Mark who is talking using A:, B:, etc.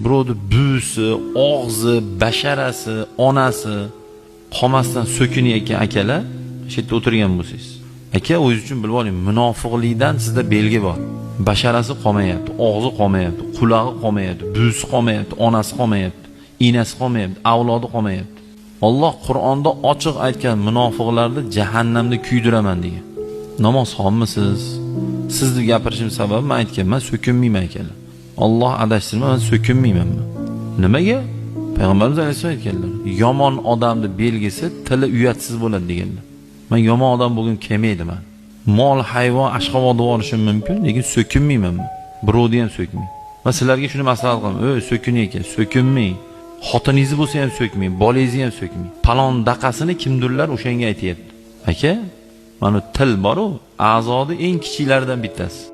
A: Birovni buvisi, og'zi, basharasi, onasi qolmasdan so'kinayotgan akalar, shu yerda o'tirgan bo'lsangiz. Aka, o'zingiz uchun bilib oling, munofiqlikdan sizda belgi bor. Basharasi qolmayapti, og'zi qolmayapti, qulog'i qolmayapti, buvisi qolmayapti, onasi qolmayapti, inasi qolmayapti, avlodi qolmayapti. Alloh Qur'onda ochiq aytgan, munofiqlarni jahannamda kuydiraman degan. Namozxonmisiz? Sizni gapirishim sababi men aytganman, so'kinmayman akalar. Alloh adashtirma, men so'kinmayman. Nimaga? Payg'ambarimiz alayhissalom aytganlar, yomon odamning belgisi tili uyatsiz bo'ladi deganlar. Men yomon odam bo'lgim kelmaydi men. Mol, hayvon, ashqovoq deb yuborishim mumkin, lekin so'kinmayman men. Birovni ham so'kmang. Men sizlarga shuni maslahat qilaman. Ey, so'kining ekan, so'kinmang. Xotiningizni bo'lsa ham so'kmang, bolangizni ham so'kmang. Palon daqasini kimdirlar o'shanga aytyapti. Aka, mana til bor-u, a'zoni eng kichiklaridan bittasi.